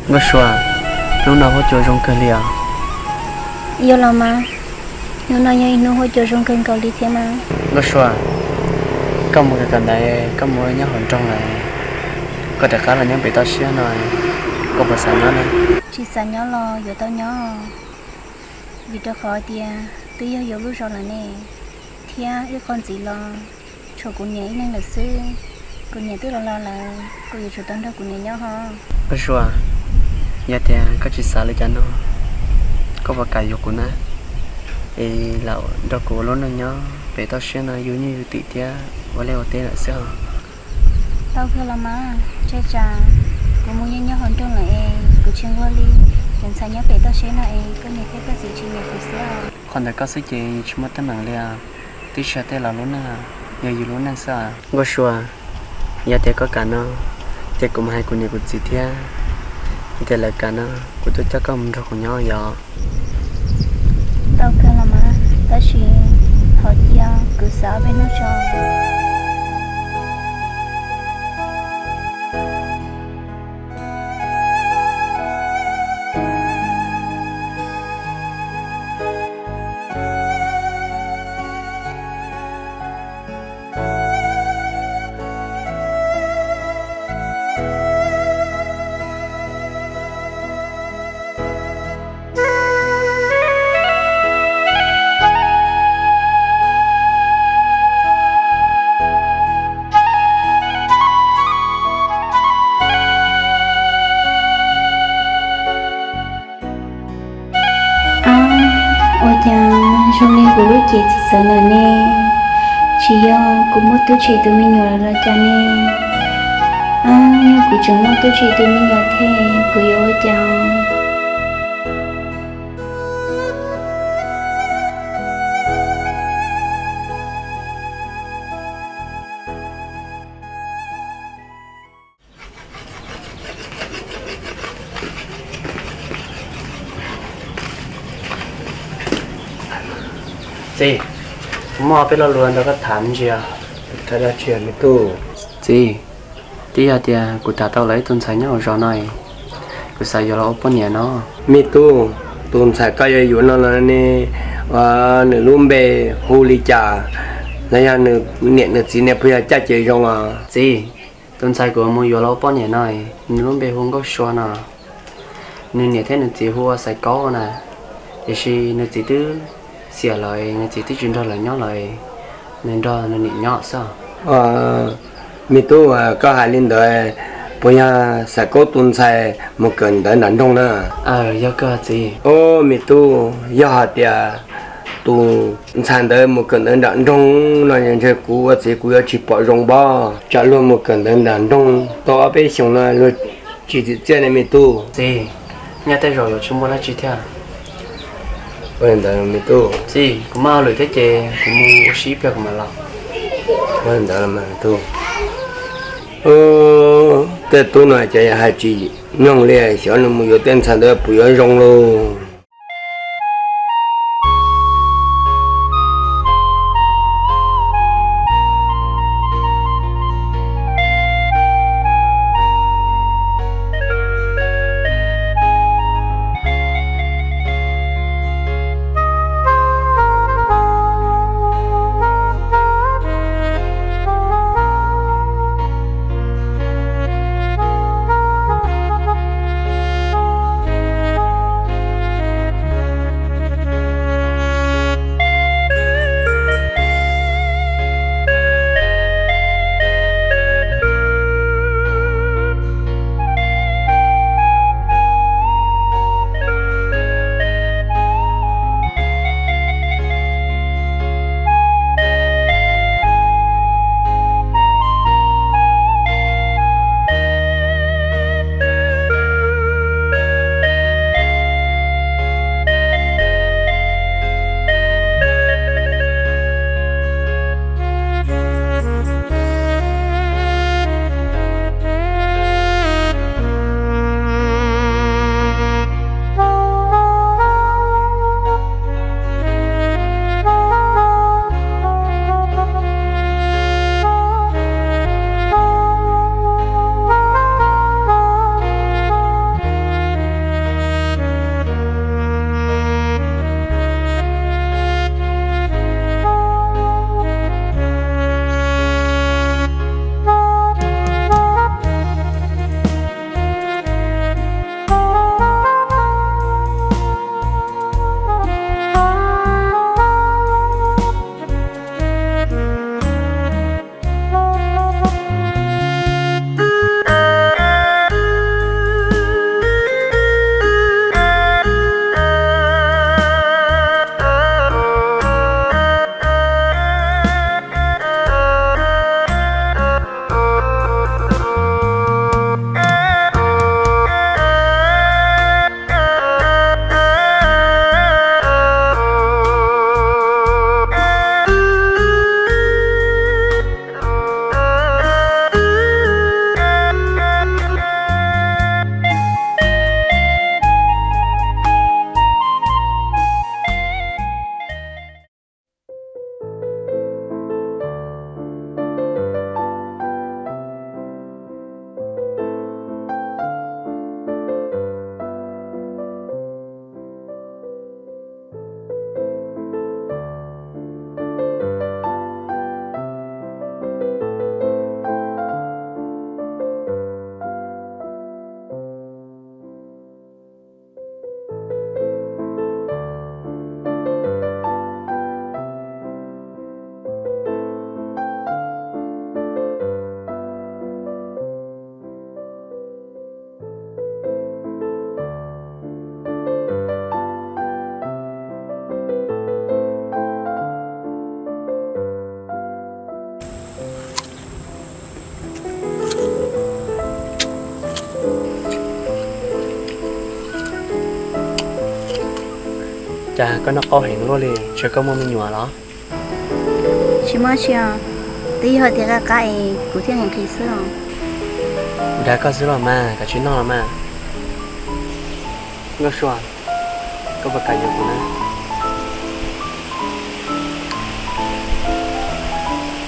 Nkauj Sua, hnub no huab cua zoo kawg li os. Yog los mas, hnub no yog ib hnub huab cua zoo kawg nkaus li thiab mas. Nkauj Sua, koj mus kawm ntawv, koj mus nyob hauv nroog lawm, koj rov qab los nyob pem toj siab no, koj puas xav nyob na? Tsis xav nyob los yuav tau nyob, vim rau qhov tias twb yog yus lub zos lawm ne, thiab ib qho ntxiv los tshuav kuv niam ib leeg lawm xwb. Kuv niam twb los laus lawm, kuv yuav tsum tau nrog kuv niam nyob ho. Nkauj Sua, yog tias koj tsis xav li cas no, koj puas kam yuav kuv na, es lam nrog kuv ua lub neej nyob pem toj siab no yus nyob yus twm thiab ua liaj ua teb lawm xwb os. Tau kawg los mas, tseg tsam kuv mus nyob nyob hauv nroog lawm es kuv tsis nquag li, kuv ntxhais nyob pem toj siab no es koj niam thiab koj txiv tsis nyiam kuv xwb. Qhov ntawm koj xwb ces tsis muaj teeb meem li os, twb tsis yog tej laus lub neej, yog yus lub neej xwb. Nkauj Sua, yog tias koj kam no, ces kuv mam hais kuv niam kuv txiv thiab, yog tias lawv kam no, kuv tuaj coj koj mus nrog kuv nyob yom. Tau kawg los mas, tab sis thov cia kuv xav ob peb hnub tso. Ab, ua cas zoo li kuv lub cev txawv txawv lawm ne? Tsis yog kuv muaj Tub Tshis tus me nyuam lawm los cas ne? Ab, yog kuv tseem muaj Tub Tshis tus me nyuam thiab kuv yuav ua cas? Txiv, kuv muaj peb lo lus nrog koj tham me ntsis os. Tham dab tsi me tub? Txiv, twb yog tias kuv tham tau lawv ib tug ntxhais nyob hauv zos no, kuv xav yuav los ua poj niam no. Me tub, tus ntxhais koj yuav yuav no los ne, nws lub npe hu li cas, los yog nws niam nws txiv ne puas yog caj ces zoo os? Txiv, tus ntxhais kuv mus yuav los ua poj niam no, nws lub npe hu Nkauj Sua no. Nws niam thiab nws txiv hu ua Xaiv Kaub na, tiam sis nws txiv twb xiam lawm, nws txiv twb tsis nrog lawv nyob lawm, nws nrog nws niam nyob xwb. Me tub, koj hais li ntawd, puas yog Xaiv Kaub tus ntxhais mus kawm ntawv nram nroog na? Yog kawg txiv. Os me tub, yog hais tias tus ntxhais ntawd mus kawm ntawv nram nroog no ntshe kuv ua txiv kuv yuav tsis pom zoo pob. Tsam luag mus kawm ntawv nram nroog tau ob peb xyoos no luag tsis txim txiaj ne me tub. Txiv, nyob tej zaum yuav tsis muaj dab tsi thiab. Ua li ntawd me tub. Txiv, kuv muaj hauj lwm thiab ces kuv mus ua si ib pliag kuv mam los. Ua li ntawd los mas me tub. Tej tub no ces hais tsis mloog li, xyov nws mus yuav tej ntxhais ntawd puas yuav zoo lauj. Cas koj noj qaub heev luaj li, ntshe koj muaj me nyuam los? Tsis muaj tsi os, twb yog tias qab qab es kuv thiaj nqhis nqhis xwb os. Kuv dag koj xwb los mas, koj tsis noj los mas. Nkauj Sua, koj puas kam yuav kuv na?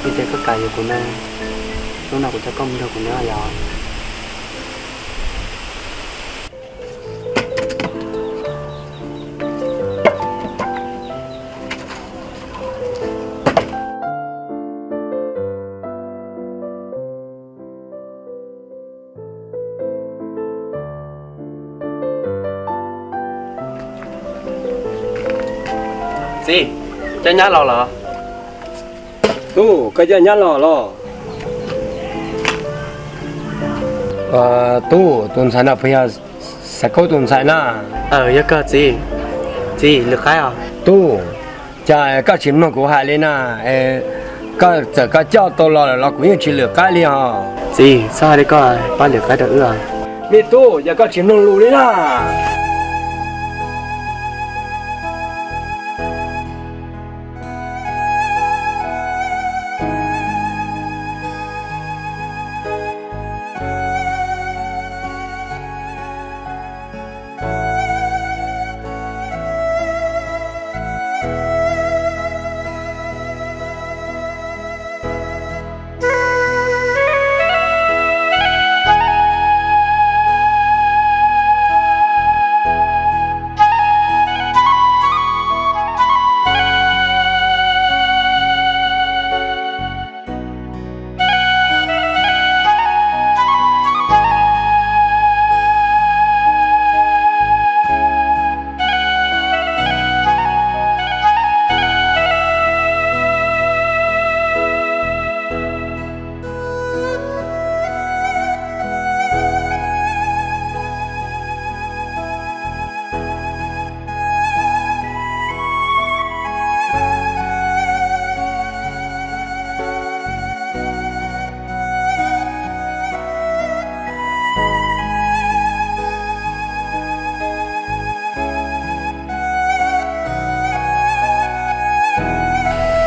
Yog tias koj kam yuav kuv na, hnub no kuv coj koj mus nrog kuv nyob yom. Txiv, coj nyab los los? Tub, koj coj nyab los los? Tub, tus ntxhais no puas yog Xaiv Kaub tus ntxhais na? Aws, yog kawg txiv. Txiv, lwm qaib os. Tub, cas koj tsis mloog kuv hais li na? Koj txawm koj coj tau los lawm los kuv yeej tsis lwm qaib li os. Txiv, txhob hais li koj, pab lwm qaib rau wb os. Me tub, yog koj tsis mloog lus li na.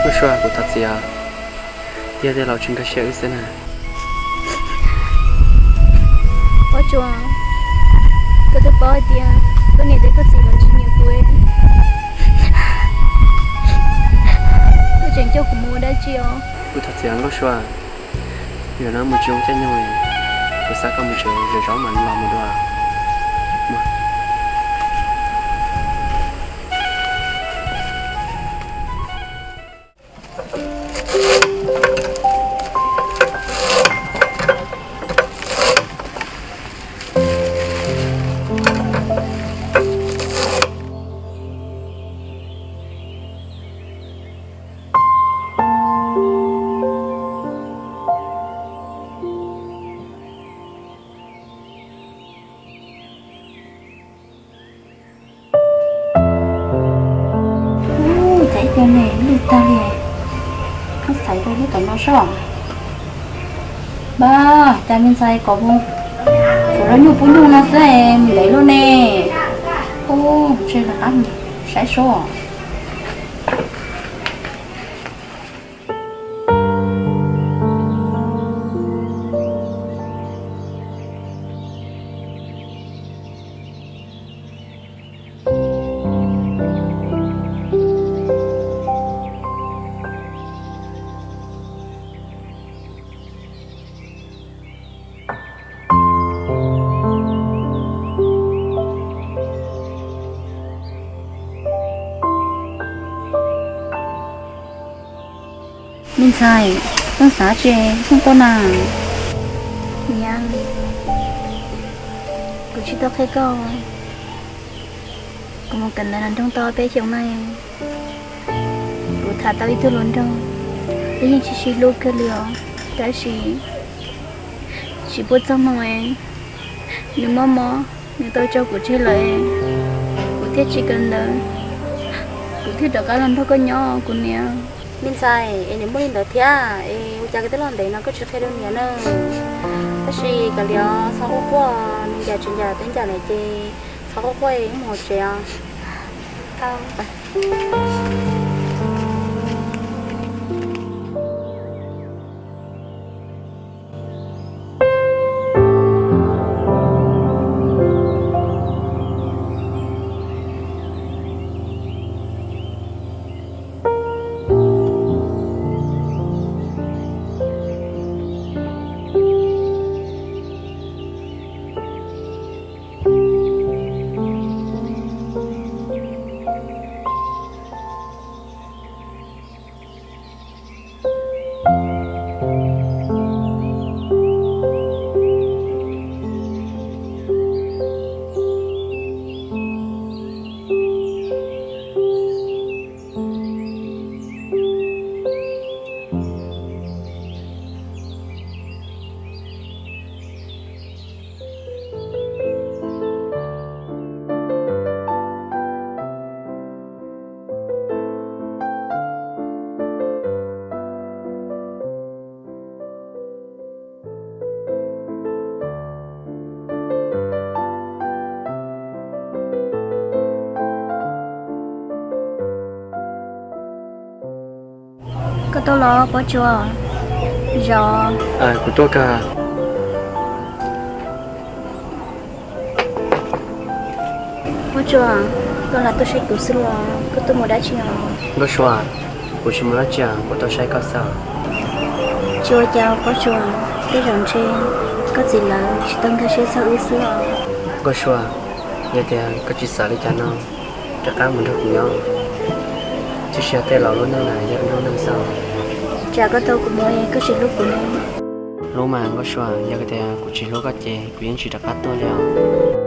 Nkauj Sua, kuv thov txim os, yog tias los tsis nkag siab wb xwb na. Pob Tsuas, koj twb paub hais tias koj niam thiab koj txiv lawv tsis nyiam kuv, koj tseem coj kuv mus ua dab tsi os? Kuv thov txim Nkauj Sua, yog no mus tsis zoo caij nyoog, kuv xa koj mus tsev, zov zov mam los mus dua. Ub, cas ib pliag ne lwj tag li, koj xaiv rau lub tom no soj. Npab, cas me ntxhais kom mus tsuav zov nyuj pub nyuj no xwb es mus ntev luaj ne. Ub, ntshe rov qab saib soj. Me ntxhais, koj xav tsi phooj koj na? Niam, kuv tsis tau qhia koj, kuv mus kawm ntawv nram nroog tau peb xyoos na. Kuv tham tau ib tug hluas nraug, wb yeej sib sib hlub kawg li os, tab sis tsis puag txog hmoo es nws mob mob, nws tau tso kuv tseg lawm, kuv thiaj tsis kawm ntawv, kuv thiaj rov qab los nrog koj nyob kuv niam. Me ntxhais, es nws muaj li ntawd thiab es ua cas koj twb los ntev no koj tsis qhia rau niam na? Tab sis kav liam, txhob quaj quaj, nws ncaim tsis ncaim teb ncaim lawm ces txhob quaj quaj es wb mus hauv tsev os. tau. Koj tuaj los Pob Tsuas? Zos. Kuv tuaj kawg. Pob Tsuas, koj lam tuaj saib kuv xwb los koj tuaj mus dab tsi os? Nkauj Sua, kuv tsis mus dab tsi, kuv tuaj saib koj xwb. Tsis ua cas Pob Tsuas, tej zaum ntshe koj txiv lawv tsis tau nkag siab txog wb xwb os. Nkauj Sua, yog tias koj tsis xav li cas no, rov qab mus nrog kuv nyob. Tsis yog tej laus lub neej na yog wb lub neej xwb. Tsam koj tau kuv mus es koj tsis hlub kuv ne. Hlub mas Nkauj Sua, yog tias kuv tsis hlub koj ces kuv yeej tsis rov qab tuaj li os.